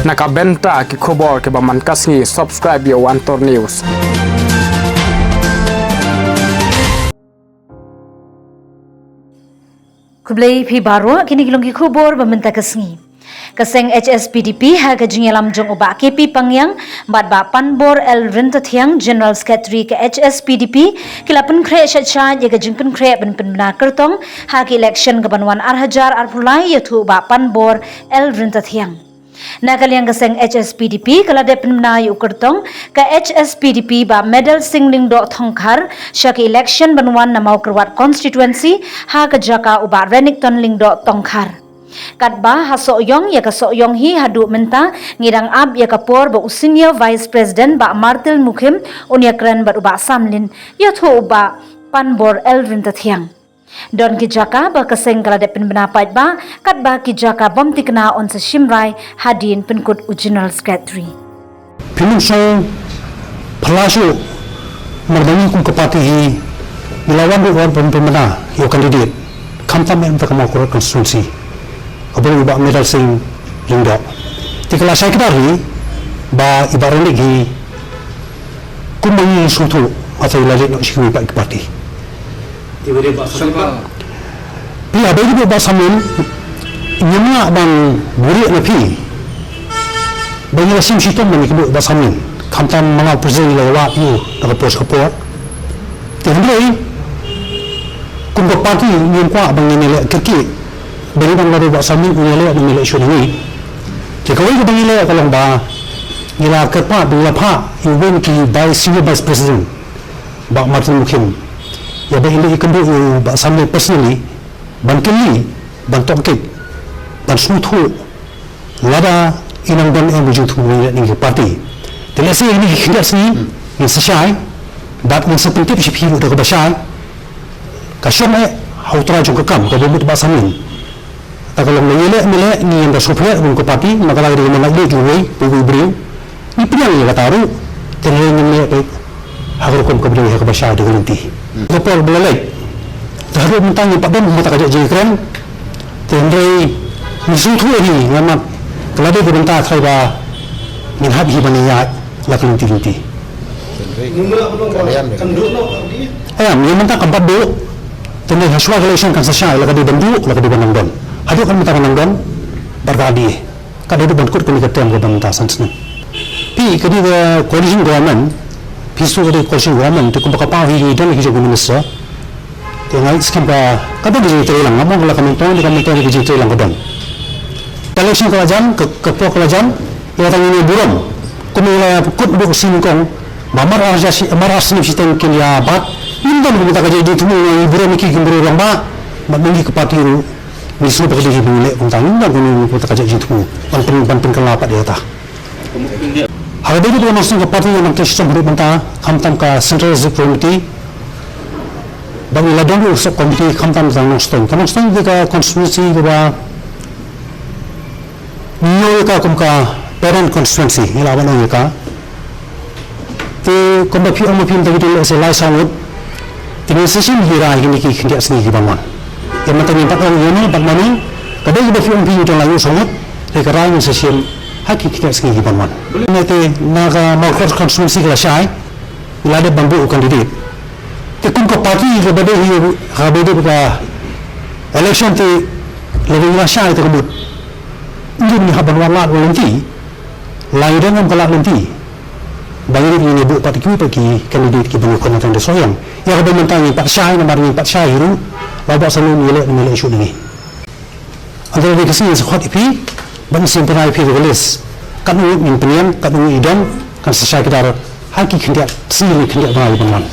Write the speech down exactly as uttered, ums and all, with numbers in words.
Na ka bynta ki khubor kiba man ka sngi, subscribe ïa u Antor News. Khublei phi baroh, kine ki long ki khubor ba mynta ka sngi. Ka seng H S P D P ha ka jingïalam jong u Bah K P Pangiang bad Bah Panbor L Ryntathiang, General Secretary ka H S P D P, ki la pynkhreh sha sha ïa ka jingpynkhreh ban pynbna kyrtong ha ka election kaban wan ar hajar arphew lai ïathuh u Bah Panbor L Ryntathiang. Na ka liang ka seng H S P D P ka la dep pynbna ïa u kyrtong ka H S P D P Bah Medal Singh Lyngdoh Thongkhar sha ka election ban wan na Mawkyrwat constituency ha ka jaka u Bah Renikton Lyngdoh Thongkhar. Katba ha Sohiong ïa ka Sohiong hi haduh mynta ngi dang ap ïa ka por ba u Senior Vice President Bah Martil Mukhim un ïakren bad u Bah Samlin ïathuh u Bah Panbor L Ryntathiang. Don ki jaka ba ka seng ka la dep pynbna paidbah, katba ki jaka bym thikna yn sa shim rai hadien pynkut u General Secretary. Pynshong pynlait shuh, namar ba ngi kum ka party hi ngi la wan ruh wan pynbna ïa u candidate, khamtam em ta ka Mawkyrwat constituency, kaba u Bah Medal Singh Lyngdoh. Te ka la shai kdar hi ba i Bah Renik hi kum ba ngi sngewthuh, nga sa ïa leit noh sha kiwei pat ki party. Phi, haba ïadei bad u Bah Samlin, ngim lah ban buhrieh na phi ba ngi la shim shitom ban ïakynduh u Bah Samlin. Khamtam ma nga u president ngi la ïawad ïa u na ka por sha ka por. Te hynrei kum ka party ngim kwah ba ngin ïaleh kyrkieh ba ngi dang la ruh u Bah Samlin un ïaleh, un ïaleh shuh na ngi. Te kawei kaba ngi leh ka long ba ngi la kyrpad ba ngi la phah ïa uwei na ki vice, senior vice president, Bah Martin Mukhim, ïa ba in leit ïakynduh ïa u Bah Samlin personally ban kylli, ban tohkit, ban sngewthuh lada i nang don em u jingthmu ïa kane ka party. Te lehse ïa kine ki khyndiat sngi ngin sa shai bad ngin sa pyntip sha phi ruh da kaba shai. Ka shong eh ha u trai jong ka kam, kaba mut u Bah Samlin. Kata ka long ba ïaleh ym ïaleh, ngi ym da sngewpynïaid kum ka party, namar kata ka dei ka manlait jong uwei pa uwei u briew. Ngi pdiang ïa kata ruh, te hynrei ngim leh peit ha ka rukom kaba dei ha kaba shai da ka lynti. Ka por ba la leit, te haduh mynta ngim pat don kumta ka jait jingkren. Te hynrei ngi sngewthuh hi, namar ka la dei ka bynta trai ba ngin hap hi ban ïaid la ka lynti lynti. Em, ïa mynta kam pat duh. Te hynrei ha shuwa ka election kan sa shai, la ka dei ban duh, la ka dei ban nang don. Haduh kan mynta kan nang don, bad ka dei. Ka dei ban kut kane ka term kaba mynta san snem. Phi, ka dei ka coalition government, phi shu ka dei coalition government, te kumba ka paw hi don hi jong ka minister. Te nga ngeit skhem ka, ka don ka jingtreilang, nga mut la ka myntoi, ka myntoi ka jingtreilang ka don. Ka election ka la jan, ka, ka por ka la jan, ïa kata ngin ïa burom. Kumba la kut buh ka seng nyngkong, ba mar ar shi, mar ar snem shiteng kin ïa bat, ngim don kumta ka jingthmu, ngi burom ïa ki, ki burom rangbah, bad ngi ka party ruh. Ngi sngewbha ka dei hi ba ngi leh kumta, ngim don kano kano ka jait jingthmu ban pyn, ban pynkylla pat ïa kata. Haba ïadei bad ka nongseng ka party, ngi nang trei shitom haduh mynta, khamtam ka Central Executive Committee, ba ngi la don ruh sub committee khamtam ka Nongstoiñ. Ka Nongstoiñ ka dei ka constituency kaba ngi ïoh ïa ka kum ka parent constituency, ngi lah ban ong ïa ka. Te kumba phi ong ma phi mynta ki don lehse lai saw ngut. Te ngin sa shim hi rai kine ki khyndiat sngi ki ban wan. Ïa mynta ngim pat ong ïa mano bad mano. Ka dei kaba phi ong phi ngi don lai ngut saw ngut. Te ka rai ngin sa shim ha ki khyndiat sngi ki ban wan. Te na ka Mawkyrwat constituency ka la shai, la dep ban buh u candidate. Te kum ka party kaba dei hi, kaba dei ka election te la dei la shai te ka mut. Ngin hap ban wan lad wan lynti. La ïa dang ngam ka lad lynti. Ba ngi ruh ngin ïa buh pat kiwei pat ki candidate kiba ngi khot na tang da Sohiong. Ïa kaba mynta ngin pat shai, namar ngin pat shai hi ruh. La u Bah Samlin un ïaleh, un ïaleh shuh na ngi. Hynrei ka sngi ngin sa khot ïa phi, bad ngin sa pynrai ïa phi da ka list. Katno ngut ngin pynïeng, katno ngut i don, kan sa shai kdar ha ki khyndiat sngi ne khyndiat bnai ban wan.